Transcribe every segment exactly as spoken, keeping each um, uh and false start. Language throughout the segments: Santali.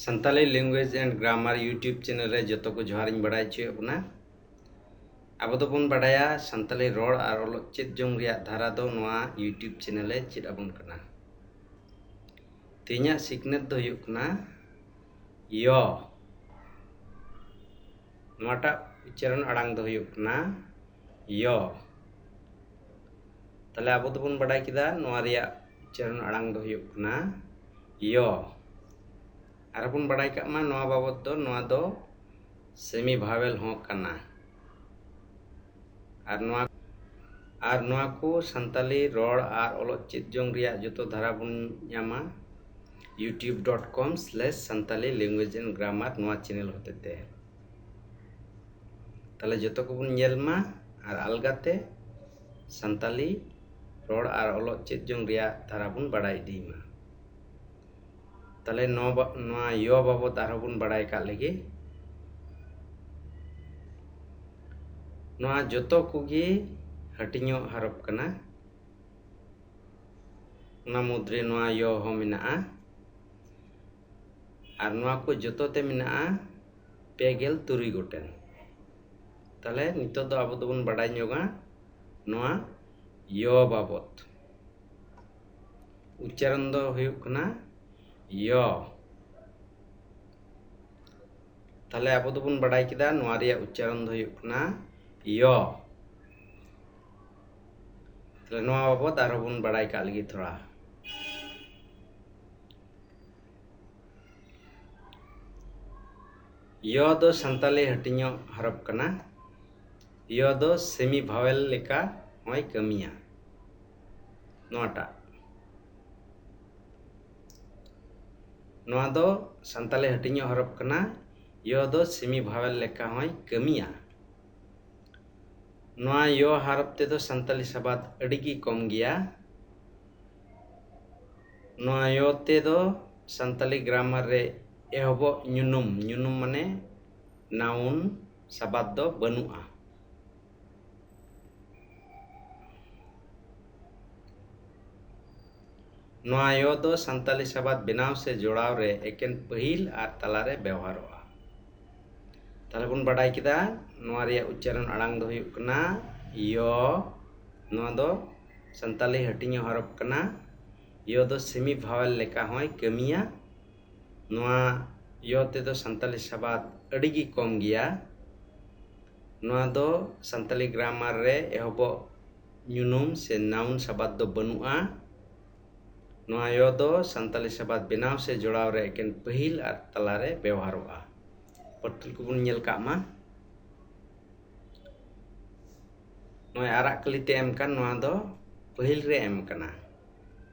Santali Language and Grammar YouTube channel ᱨᱮ ᱡᱚᱛᱚ ᱠᱚ ᱡᱚᱦᱟᱨᱤᱧ ᱵᱟᱲᱟᱭ ᱦᱚᱪᱚᱭᱮᱫ ᱵᱚᱱᱟ᱾ ᱟᱵᱚ ᱫᱚᱵᱚᱱ ᱵᱟᱰᱟᱭᱟ ᱥᱟᱱᱛᱟᱞᱤ ᱨᱚᱲ ᱟᱨ ᱚᱞᱚᱜ ᱪᱮᱫ ᱡᱚᱝ ᱨᱮᱭᱟᱜ ᱫᱷᱟᱨᱟ ᱫᱚ ᱱᱚᱣᱟ YouTube channel ᱮ ᱪᱮᱫ ᱟᱵᱚᱱ ᱠᱟᱱᱟ᱾ ᱛᱮᱦᱮᱧᱟᱜ ᱥᱤᱠᱷᱱᱟᱹᱛ ᱫᱚ ᱦᱩᱭᱩᱜ ᱠᱟᱱᱟ ᱭᱚ᱾ ᱱᱚᱣᱟᱴᱟᱜ ᱩᱪᱪᱟᱨᱚᱱ ᱟᱲᱟᱝ ᱫᱚ ᱦᱩᱭᱩᱜ ᱠᱟᱱᱟ ᱭᱚ᱾ ᱛᱟᱦᱞᱮ ᱟᱵᱚ ᱫᱚᱵᱚᱱ ᱵᱟᱰᱟᱭ ᱠᱮᱫᱟ ᱱᱚᱣᱟ ᱨᱮᱭᱟᱜ ᱩᱪᱪᱟᱨᱚᱱ ᱟᱲᱟᱝ ᱫᱚ ᱦᱩᱭᱩᱜ ᱠᱟᱱᱟ ᱭᱚ᱾ ᱟᱨ ᱵᱚᱱ ᱵᱟᱰᱟᱭ ᱠᱟᱜ ᱢᱟ ᱱᱚᱣᱟ ᱵᱟᱵᱚᱛ ᱫᱚ, ᱱᱚᱣᱟ ᱫᱚ semi vowel ᱦᱚᱸ ᱠᱟᱱᱟ᱾ ᱟᱨ ᱱᱚᱣᱟ, ᱟᱨ ᱱᱚᱣᱟ ᱠᱚ ᱥᱟᱱᱛᱟᱞᱤ ᱨᱚᱲ ᱟᱨ ᱚᱞᱚᱜ ᱪᱮᱫ ᱡᱚᱝ ᱨᱮᱭᱟᱜ ᱡᱚᱛᱚ ᱫᱷᱟᱨᱟ ᱵᱚᱱ ᱧᱟᱢᱟ youtube dot com slash santali language and grammar ᱱᱚᱣᱟ channel ᱦᱚᱛᱮᱛᱮ᱾ ᱛᱟᱦᱞᱮ ᱡᱚᱛᱚ ᱠᱚᱵᱚᱱ ᱧᱮᱞ ᱢᱟ ᱟᱨ ᱟᱞᱜᱟᱛᱮ ᱥᱟᱱᱛᱟᱞᱤ ᱨᱚᱲ ᱟᱨ ᱚᱞᱚᱜ ᱪᱮᱫ ᱡᱚᱝ ᱨᱮᱭᱟᱜ ᱫᱷᱟᱨᱟ ᱵᱚᱱ ᱵᱟᱲᱟᱭ ᱤᱫᱤᱭ ᱢᱟ᱾ ᱛᱟᱦᱞᱮ ᱱᱚᱣᱟ ᱵᱟ-, ᱱᱚᱣᱟ ᱭᱚ ᱵᱟᱵᱚᱛ ᱟᱨᱦᱚᱸ ᱵᱚᱱ ᱵᱟᱲᱟᱭ ᱠᱟᱜ ᱞᱮᱜᱮ᱾ ᱱᱚᱣᱟ ᱡᱚᱛᱚ ᱠᱚᱜᱮ ᱦᱟᱹᱴᱤᱧᱚᱜ ᱦᱟᱨᱚᱯ ᱠᱟᱱᱟ᱾ ᱚᱱᱟ ᱢᱩᱫᱽᱨᱮ ᱱᱚᱣᱟ ᱭᱚ ᱦᱚᱸ ᱢᱮᱱᱟᱜᱼᱟ᱾ ᱟᱨ ᱱᱚᱣᱟ ᱠᱚ ᱡᱚᱛᱚ ᱛᱮ ᱢᱮᱱᱟᱜᱼᱟ ᱯᱮ ᱜᱮᱞ ᱛᱩᱨᱩᱭ ᱜᱚᱴᱮᱱ᱾ ᱛᱟᱦᱞᱮ ᱱᱤᱛᱚᱜ ᱫᱚ ᱟᱵᱚ ᱫᱚᱵᱚᱱ ᱵᱟᱰᱟᱭ ᱧᱚᱜᱟ ᱱᱚᱣᱟ ᱭᱚ ᱵᱟᱵᱚᱛ᱾ ᱩᱪᱪᱟᱨᱚᱱ ᱫᱚ ᱦᱩᱭᱩᱜ ᱠᱟᱱᱟ ᱭᱚ᱾ ᱛᱟᱦᱞᱮ ᱟᱵᱚ ᱫᱚᱵᱚᱱ ᱵᱟᱰᱟᱭ ᱠᱮᱫᱟ ᱱᱚᱣᱟ ᱨᱮᱭᱟᱜ ᱩᱪᱪᱟᱨᱚᱱ ᱫᱚ ᱦᱩᱭᱩᱜ ᱠᱟᱱᱟ ᱭᱚ᱾ ᱛᱟᱦᱞᱮ ᱱᱚᱣᱟ ᱵᱟᱵᱚᱛ ᱟᱨᱦᱚᱸ ᱵᱚᱱ ᱵᱟᱰᱟᱭ ᱠᱟᱜ ᱞᱮᱜᱮ ᱛᱷᱚᱲᱟ᱾ ᱭᱚ ᱫᱚ ᱥᱟᱱᱛᱟᱞᱤ ᱦᱟᱹᱴᱤᱧᱚᱜ ᱦᱚᱨᱚᱯ ᱠᱟᱱᱟ᱾ ᱭᱚ ᱫᱚ semi vowel ᱞᱮᱠᱟ ᱦᱚᱸᱭ ᱠᱟᱹᱢᱤᱭᱟ᱾ ᱱᱚᱣᱟᱴᱟᱜ, ᱱᱚᱣᱟ ᱫᱚ ᱥᱟᱱᱛᱟᱞᱤ ᱦᱟᱹᱴᱤᱧᱚᱜ ᱦᱚᱨᱚᱯ ᱠᱟᱱᱟ᱾ ᱭᱚ ᱫᱚ semi vowel ᱞᱮᱠᱟ ᱦᱚᱸᱭ ᱠᱟᱹᱢᱤᱭᱟ᱾ ᱱᱚᱣᱟ ᱭᱚ ᱦᱚᱨᱚᱯ ᱛᱮᱫᱚ ᱥᱟᱱᱛᱟᱞᱤ ᱥᱟᱵᱟᱫ ᱟᱹᱰᱤ ᱜᱮ ᱠᱚᱢ ᱜᱮᱭᱟ᱾ ᱱᱚᱣᱟ ᱭᱚ ᱛᱮᱫᱚ ᱥᱟᱱᱛᱟᱞᱤ grammar ᱨᱮ ᱮᱦᱚᱵᱚᱜ ᱧᱩᱱᱩᱢ, ᱧᱩᱱᱩᱢ ᱢᱟᱱᱮ noun, ᱥᱟᱵᱟᱫ ᱫᱚ ᱵᱟᱹᱱᱩᱜᱼᱟ᱾ ᱱᱚᱣᱟ ᱭᱚ ᱫᱚ ᱥᱟᱱᱛᱟᱞᱤ ᱥᱟᱵᱟᱫ ᱵᱮᱱᱟᱣ ᱥᱮ ᱡᱚᱲᱟᱣ ᱨᱮ ᱮᱠᱮᱱ ᱯᱟᱹᱦᱤᱞ ᱟᱨ ᱛᱟᱞᱟᱨᱮ ᱵᱮᱣᱦᱟᱨᱚᱜᱼᱟ᱾ ᱛᱟᱦᱞᱮ ᱵᱚᱱ ᱵᱟᱰᱟᱭ ᱠᱮᱫᱟ, ᱱᱚᱣᱟ ᱨᱮᱭᱟᱜ ᱩᱪᱪᱟᱨᱚᱱ ᱟᱲᱟᱝ ᱫᱚ ᱦᱩᱭᱩᱜ ᱠᱟᱱᱟ ᱭᱚ᱾ ᱱᱚᱣᱟ ᱫᱚ ᱥᱟᱱᱛᱟᱞᱤ ᱦᱟᱹᱴᱤᱧ ᱦᱚᱨᱚᱯ ᱠᱟᱱᱟ᱾ ᱭᱚ ᱫᱚ semi vowel ᱞᱮᱠᱟ ᱦᱚᱸᱭ ᱠᱟᱹᱢᱤᱭᱟ᱾ ᱱᱚᱣᱟ ᱭᱚ ᱛᱮᱫᱚ ᱥᱟᱱᱛᱟᱞᱤ ᱥᱟᱵᱟᱫ ᱟᱹᱰᱤ ᱜᱮ ᱠᱚᱢ ᱜᱮᱭᱟ᱾ ᱱᱚᱣᱟ ᱫᱚ ᱥᱟᱱᱛᱟᱞᱤ grammar ᱨᱮ ᱮᱦᱚᱵᱚᱜ ᱧᱩᱱᱩᱢ ᱥᱮ noun ᱥᱟᱵᱟᱫ ᱫᱚ ᱵᱟᱹᱱᱩᱜᱼᱟ᱾ ᱱᱚᱣᱟ ᱭᱚ ᱫᱚ ᱥᱟᱱᱛᱟᱞᱤ ᱥᱟᱵᱟᱫ ᱵᱮᱱᱟᱣ ᱥᱮ ᱡᱚᱲᱟᱣ ᱨᱮ ᱮᱠᱮᱱ ᱯᱟᱹᱦᱤᱞ ᱟᱨ ᱛᱟᱞᱟᱨᱮ ᱵᱮᱣᱦᱟᱨᱚᱜᱼᱟ᱾ ᱯᱟᱹᱴᱷᱩᱞ ᱠᱚᱵᱚᱱ ᱧᱮᱞ ᱠᱟᱜ ᱢᱟ᱾ ᱱᱚᱜᱼᱚᱭ ᱟᱨᱟᱜ ᱠᱟᱹᱞᱤ ᱛᱮ ᱮᱢ ᱠᱟᱱ, ᱱᱚᱣᱟ ᱫᱚ ᱯᱟᱹᱦᱤᱞ ᱨᱮ ᱮᱢ ᱠᱟᱱᱟ᱾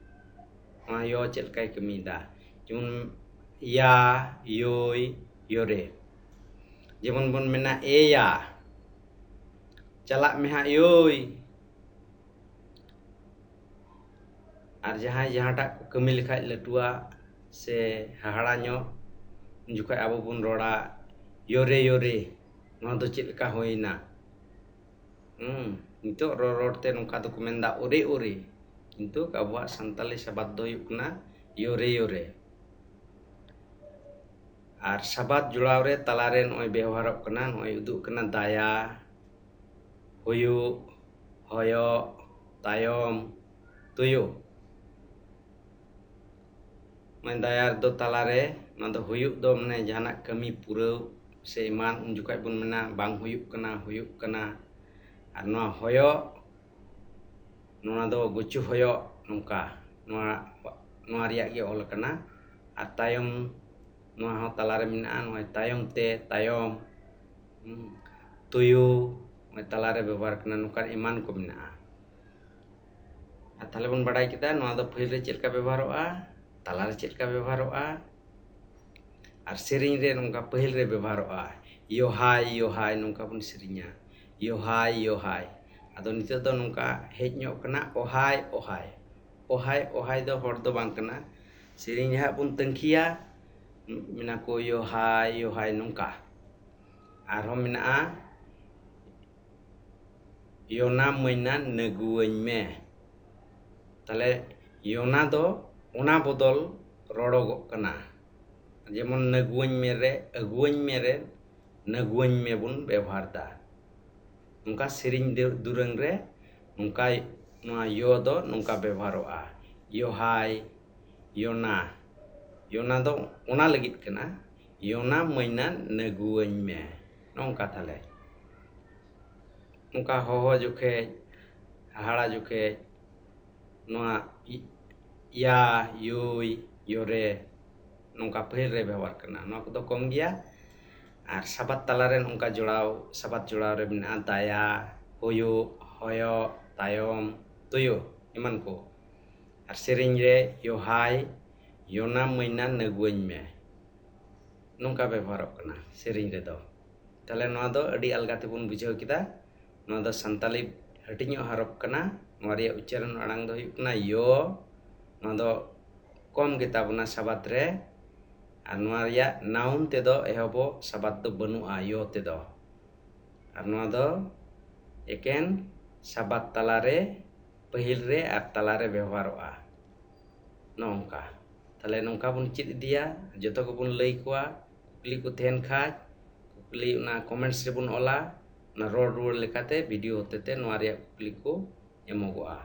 ᱱᱚᱣᱟ ᱭᱚ ᱪᱮᱫ ᱞᱮᱠᱟᱭ ᱠᱟᱹᱢᱤᱭᱮᱫᱟ? ᱡᱮᱢᱚᱱ ᱭᱟ, ᱭᱳᱭ, ᱭᱳᱨᱮ᱾ ᱡᱮᱢᱚᱱ ᱵᱚᱱ ᱢᱮᱱᱟ, ᱮᱭᱟ, ᱪᱟᱞᱟᱜ ᱢᱮ ᱦᱟᱸᱜ ᱭᱳᱭ᱾ ᱟᱨ ᱡᱟᱦᱟᱸᱭ ᱡᱟᱦᱟᱸᱴᱟᱜ ᱠᱚ ᱠᱟᱹᱢᱤ ᱞᱮᱠᱷᱟᱡ ᱞᱟᱹᱴᱩᱣᱟᱜ ᱥᱮ ᱦᱟᱦᱟᱲᱟ ᱧᱚᱜ, ᱩᱱ ᱡᱚᱠᱷᱚᱱ ᱟᱵᱚ ᱵᱚᱱ ᱨᱚᱲᱟ, ᱭᱳᱨᱮ ᱭᱳᱨᱮ, ᱱᱚᱣᱟ ᱫᱚ ᱪᱮᱫ ᱞᱮᱠᱟ ᱦᱩᱭᱱᱟ? ᱦᱩᱸ, ᱱᱤᱛᱚᱜ ᱨᱚᱲ ᱨᱚᱲ ᱛᱮ ᱱᱚᱝᱠᱟ ᱫᱚᱠᱚ ᱢᱮᱱᱫᱟ ᱳᱨᱮ ᱳᱨᱮ, ᱠᱤᱱᱛᱩ ᱟᱵᱚᱣᱟᱜ ᱥᱟᱱᱛᱟᱞᱤ ᱥᱟᱵᱟᱫ ᱫᱚ ᱦᱩᱭᱩᱜ ᱠᱟᱱᱟ ᱭᱳᱨᱮ ᱭᱳᱨᱮ᱾ ᱟᱨ ᱥᱟᱵᱟᱫ ᱡᱚᱲᱟᱣ ᱨᱮ ᱛᱟᱞᱟᱨᱮ ᱱᱚᱜᱼᱚᱭ ᱵᱮᱣᱦᱟᱨᱚᱜ ᱠᱟᱱᱟ, ᱱᱚᱜᱼᱚᱭ ᱩᱫᱩᱜ ᱠᱟᱱᱟ ᱫᱟᱭᱟ, ᱦᱩᱭᱩᱜ, ᱦᱚᱭᱚᱜ, ᱛᱟᱭᱚᱢ, ᱛᱩᱭᱩ᱾ ᱢᱟᱱᱮ ᱫᱟᱭᱟ ᱨᱮᱫᱚ ᱛᱟᱞᱟᱨᱮ, ᱱᱚᱣᱟ ᱫᱚ ᱦᱩᱭᱩᱜ ᱫᱚ ᱢᱟᱱᱮ ᱡᱟᱦᱟᱱᱟᱜ ᱠᱟᱹᱢᱤ ᱯᱩᱨᱟᱹᱣ ᱥᱮ ᱮᱢᱟᱱ, ᱩᱱ ᱡᱚᱠᱷᱟᱡ ᱵᱚᱱ ᱢᱮᱱᱟ ᱵᱟᱝ ᱦᱩᱭᱩᱜ ᱠᱟᱱᱟ, ᱦᱩᱭᱩᱜ ᱠᱟᱱᱟ᱾ ᱟᱨ ᱱᱚᱣᱟ ᱦᱚᱭᱚᱜ, ᱱᱚᱣᱟ ᱫᱚ ᱜᱩᱪᱩ ᱦᱚᱭᱚᱜ, ᱱᱚᱝᱠᱟ, ᱱᱚᱣᱟ, ᱱᱚᱣᱟ ᱨᱮᱭᱟᱜ ᱜᱮ ᱚᱞ ᱟᱠᱟᱱᱟ᱾ ᱟᱨ ᱛᱟᱭᱚᱢ, ᱱᱚᱣᱟ ᱦᱚᱸ ᱛᱟᱞᱟᱨᱮ ᱢᱮᱱᱟᱜᱼᱟ, ᱱᱚᱜᱼᱚᱭ ᱛᱟᱭᱚᱢ ᱛᱮ, ᱛᱟᱭᱚᱢ, ᱦᱩᱸ, ᱛᱩᱭᱩ, ᱱᱚᱜᱼᱚᱭ ᱛᱟᱞᱟᱨᱮ ᱵᱮᱵᱚᱦᱟᱨ ᱠᱟᱱᱟ, ᱱᱚᱝᱠᱟᱱ ᱮᱢᱟᱱ ᱠᱚ ᱢᱮᱱᱟᱜᱼᱟ᱾ ᱟᱨ ᱛᱟᱦᱞᱮ ᱵᱚᱱ ᱵᱟᱰᱟᱭ ᱠᱮᱫᱟ ᱱᱚᱣᱟ ᱫᱚ ᱯᱟᱹᱦᱤᱞ ᱨᱮ ᱪᱮᱫ ᱞᱮᱠᱟ ᱵᱮᱵᱚᱦᱟᱨᱚᱜᱼᱟ, ᱛᱟᱞᱟᱨᱮ ᱪᱮᱫ ᱞᱮᱠᱟ ᱵᱮᱵᱚᱦᱟᱨᱚᱜᱼᱟ, ᱟᱨ ᱥᱮᱨᱮᱧ ᱨᱮ ᱱᱚᱝᱠᱟ ᱯᱟᱹᱦᱤᱞ ᱨᱮ ᱵᱮᱵᱚᱦᱟᱨᱚᱜᱼᱟ, ᱭᱚᱦᱟᱭ ᱭᱚᱦᱟᱭ, ᱱᱚᱝᱠᱟ ᱵᱚᱱ ᱥᱮᱨᱮᱧᱟ, ᱭᱚᱦᱟᱭ ᱭᱚᱦᱟᱭ᱾ ᱟᱫᱚ ᱱᱤᱛᱚᱜ ᱫᱚ ᱱᱚᱝᱠᱟ ᱦᱮᱡ ᱧᱚᱜ ᱠᱟᱱᱟ, ᱚᱦᱟᱭ ᱚᱦᱟᱭ᱾ ᱚᱦᱟᱭ ᱚᱦᱟᱭ ᱫᱚ ᱦᱚᱲ ᱫᱚ ᱵᱟᱝ ᱠᱟᱱᱟ, ᱥᱮᱨᱮᱧ ᱨᱮ ᱦᱟᱸᱜ ᱵᱚᱱ ᱛᱟᱹᱝᱠᱷᱤᱭᱟ, ᱢᱮᱱᱟ ᱠᱚ ᱭᱚᱦᱟᱭ ᱭᱚᱦᱟᱭ, ᱱᱚᱝᱠᱟ᱾ ᱟᱨᱦᱚᱸ ᱢᱮᱱᱟᱜᱼᱟ, ᱭᱚᱱᱟ ᱢᱟᱹᱭᱱᱟ ᱱᱟᱹᱜᱩᱣᱟᱹᱧ ᱢᱮ᱾ ᱛᱟᱦᱞᱮ ᱭᱚᱱᱟ ᱫᱚ ᱚᱱᱟ ᱵᱚᱫᱚᱞ ᱨᱚᱲᱚᱜᱚᱜ ᱠᱟᱱᱟ᱾ ᱡᱮᱢᱚᱱ ᱱᱟᱹᱜᱩᱣᱟᱹᱧ ᱢᱮ ᱨᱮ ᱟᱹᱜᱩᱣᱟᱹᱧ ᱢᱮ ᱨᱮ ᱱᱟᱹᱜᱩᱣᱟᱹᱧ ᱢᱮ ᱵᱚᱱ ᱵᱮᱵᱚᱦᱟᱨ ᱮᱫᱟ᱾ ᱱᱚᱝᱠᱟ ᱥᱮᱨᱮᱧ ᱫᱩᱨᱟᱹᱝ ᱨᱮ ᱱᱚᱝᱠᱟ ᱱᱚᱣᱟ ᱭᱚ ᱫᱚ ᱱᱚᱝᱠᱟ ᱵᱮᱵᱚᱦᱟᱨᱚᱜᱼᱟ, ᱭᱚᱦᱟᱭ, ᱭᱚᱱᱟ᱾ ᱭᱚᱱᱟ ᱫᱚ ᱚᱱᱟ ᱞᱟᱹᱜᱤᱫ ᱠᱟᱱᱟ, ᱭᱚᱱᱟ ᱢᱟᱹᱭᱱᱟ ᱱᱟᱹᱜᱩᱣᱟᱹᱧ ᱢᱮ᱾ ᱱᱚᱝᱠᱟ ᱛᱟᱦᱞᱮ ᱱᱚᱝᱠᱟ ᱦᱚᱦᱚ ᱡᱚᱠᱷᱮᱡ, ᱦᱟᱦᱟᱲᱟ ᱡᱚᱠᱷᱮᱡ, ᱱᱚᱣᱟ ᱭᱟ, ᱭᱩᱭ, ᱭᱚᱨᱮ, ᱱᱚᱝᱠᱟ ᱯᱟᱹᱦᱤᱞ ᱨᱮ ᱵᱮᱵᱚᱦᱟᱨ ᱠᱟᱱᱟ᱾ ᱱᱚᱣᱟ ᱠᱚᱫᱚ ᱠᱚᱢ ᱜᱮᱭᱟ᱾ ᱟᱨ ᱥᱟᱵᱟᱫ ᱛᱟᱞᱟᱨᱮ ᱱᱚᱝᱠᱟ ᱡᱚᱲᱟᱣ, ᱥᱟᱵᱟᱫ ᱡᱚᱲᱟᱣ ᱨᱮ ᱢᱮᱱᱟᱜᱼᱟ ᱫᱟᱭᱟ, ᱦᱩᱭᱩᱜ, ᱦᱚᱭᱚᱜ, ᱛᱟᱭᱚᱢ, ᱛᱩᱭᱩ ᱮᱢᱟᱱ ᱠᱚ᱾ ᱟᱨ ᱥᱮᱨᱮᱧ ᱨᱮ ᱭᱚᱦᱟᱭ, ᱭᱚᱱᱟ ᱢᱟᱹᱭᱱᱟ ᱱᱟᱹᱜᱩᱣᱟᱹᱧ ᱢᱮ, ᱱᱚᱝᱠᱟ ᱵᱮᱵᱚᱦᱟᱨᱚᱜ ᱠᱟᱱᱟ ᱥᱮᱨᱮᱧ ᱨᱮᱫᱚ᱾ ᱛᱟᱦᱞᱮ ᱱᱚᱣᱟ ᱫᱚ ᱟᱹᱰᱤ ᱟᱞᱜᱟ ᱛᱮᱵᱚᱱ ᱵᱩᱡᱷᱟᱹᱣ ᱠᱮᱫᱟ᱾ ᱱᱚᱣᱟ ᱫᱚ ᱥᱟᱱᱛᱟᱞᱤ ᱦᱟᱹᱴᱤᱧᱚᱜ ᱦᱚᱨᱚᱯ ᱠᱟᱱᱟ᱾ ᱱᱚᱣᱟ ᱨᱮᱭᱟᱜ ᱩᱪᱪᱟᱨᱚᱱ ᱟᱲᱟᱝ ᱫᱚ ᱦᱩᱭᱩᱜ ᱠᱟᱱᱟ ᱭᱚ᱾ ᱱᱚᱣᱟ ᱫᱚ ᱠᱚᱢ ᱜᱮᱛᱟ ᱵᱚᱱᱟ ᱥᱟᱵᱟᱫ ᱨᱮ᱾ ᱟᱨ ᱱᱚᱣᱟ ᱨᱮᱭᱟᱜ ᱱᱟᱣᱩᱱ ᱛᱮᱫᱚ ᱮᱦᱚᱵᱚᱜ ᱥᱟᱵᱟᱫ ᱫᱚ ᱵᱟᱹᱱᱩᱜᱼᱟ ᱭᱚ ᱛᱮᱫᱚ᱾ ᱟᱨ ᱱᱚᱣᱟ ᱫᱚ ᱮᱠᱮᱱ ᱥᱟᱵᱟᱫ ᱛᱟᱞᱟᱨᱮ, ᱯᱟᱹᱦᱤᱞ ᱨᱮ ᱟᱨ ᱛᱟᱞᱟᱨᱮ ᱵᱮᱣᱦᱟᱨᱚᱜᱼᱟ᱾ ᱱᱚᱜᱼᱚ ᱱᱚᱝᱠᱟ᱾ ᱛᱟᱦᱞᱮ ᱱᱚᱝᱠᱟ ᱵᱚᱱ ᱪᱮᱫ ᱤᱫᱤᱭᱟ, ᱡᱚᱛᱚ ᱠᱚᱵᱚᱱ ᱞᱟᱹᱭ ᱠᱚᱣᱟ᱾ ᱠᱩᱠᱞᱤ ᱠᱚ ᱛᱟᱦᱮᱱ ᱠᱷᱟᱡ, ᱠᱩᱠᱞᱤ ᱚᱱᱟ ᱠᱚᱢᱮᱱᱴᱥ ᱨᱮᱵᱚᱱ ᱚᱞᱟ᱾ ᱚᱱᱟ ᱨᱚᱲ ᱨᱩᱣᱟᱹᱲ ᱞᱮᱠᱟᱛᱮ ᱵᱷᱤᱰᱤᱭᱳ ᱦᱚᱛᱮᱛᱮ ᱱᱚᱣᱟ ᱨᱮᱭᱟᱜ ᱠᱩᱠᱞᱤ ᱠᱚ ᱮᱢᱚᱜᱚᱜᱼᱟ᱾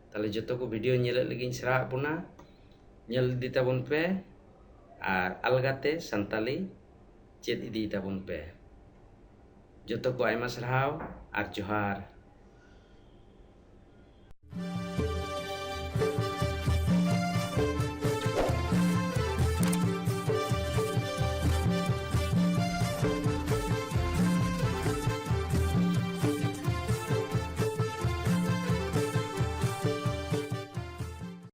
ᱛᱟᱦᱞᱮ ᱡᱚᱛᱚ ᱠᱚ ᱵᱷᱤᱰᱤᱭᱳ ᱧᱮᱞᱮᱫ ᱞᱟᱹᱜᱤᱫ ᱤᱧ ᱥᱟᱨᱦᱟᱣᱮᱫ ᱵᱚᱱᱟ᱾ ᱧᱮᱞ ᱤᱫᱤ ᱛᱟᱵᱚᱱ ᱯᱮ ᱟᱨ ᱟᱞᱜᱟᱛᱮ ᱥᱟᱱᱛᱟᱞᱤ ᱪᱮᱫ ᱤᱫᱤᱭ ᱛᱟᱵᱚᱱ ᱯᱮ᱾ ᱡᱚᱛᱚ ᱠᱚ ᱟᱭᱢᱟ ᱥᱟᱨᱦᱟᱣ ᱟᱨ ᱡᱚᱦᱟᱨ᱾